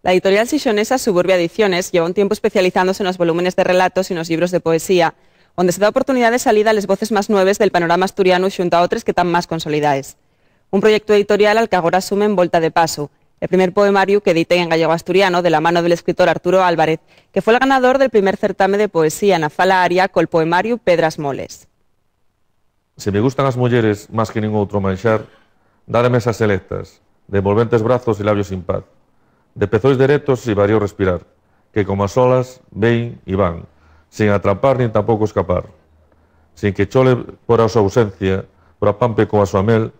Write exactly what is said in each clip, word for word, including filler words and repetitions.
La editorial xixonesa Suburbia Ediciones lleva un tiempu especializándose nos volúmenes de relatos y nos llibros de poesía, onde se da oportunidá de salida a les voces más nueves del panorama asturianu xunto a otres que tán más consolidaes. Un proyectu editorial al qu'agora asumen Volta de Pasu, el primer poemariu qu'editen en gallego-asturiano de la mano del escritor Arturo Álvarez, que fue el ganador del primer certame de poesía na Fala Aria col poemariu Pedras Moles. Si me gustan as muyeres más que ningún outro manxar, dade mesas selectas, de envolventes brazos y labios sin paz, de pezois deretos y vario respirar, que como as olas ven y van, sin atrapar nin tampoco escapar, sin que chole por a so ausencia, por a pampe como a so amel,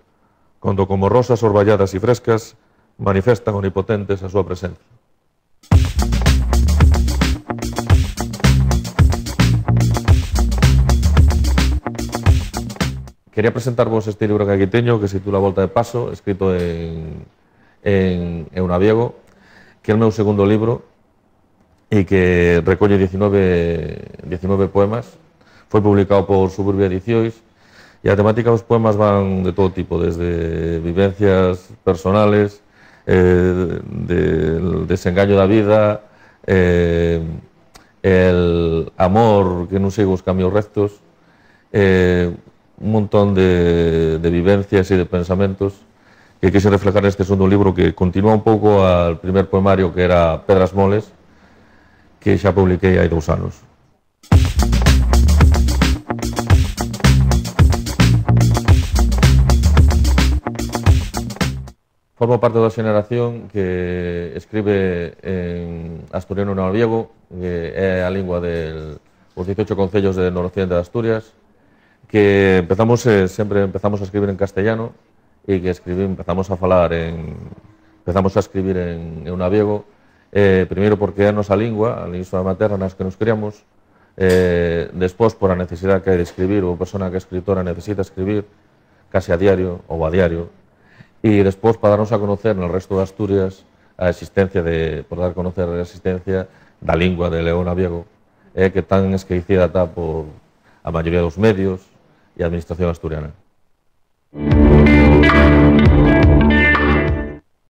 cuando como rosas orballadas y frescas manifestan onipotentes a súa presencia. Quería presentarvos este libro que aquí teño, que se titula Volta de Paso, escrito en, en, en eunaviego, que é el meu segundo libro y que recolle diecinueve, diecinueve poemas. Foi publicado por Suburbia Edicións y a temática dos poemas van de todo tipo, desde vivencias personales, eh, del desengaño da vida, eh, el amor que nun sigue os caminos rectos, eh, un montón de, de vivencias y de pensamientos que quise reflejar neste segundo libro, que continúa un pouco al primer poemario, que era Pedras Moles, que xa publiquei hai dous anos. Formo parte da xeneración que escribe en asturiano e en eunaviego, que é a lingua del, os dieciocho concellos del noroccidente de Asturias, que empezamos, eh, sempre empezamos a escribir en castellano y que escribí-, empezamos a falar en, empezamos a escribir en, en eunaviego, eh, primeiro porque é a nosa lingua, a lingua materna nas que nos criamos, eh, despois por a necesidade que hai de escribir, ou a persona que é escritora necesita escribir casi a diario ou a diario, y despois para darnos a conocer nel resto de Asturias a existencia de, por dar a conocer a existencia da lingua de eunaviego, eh, que tan esquecida ta por a mayoría dos medios y a administración asturiana.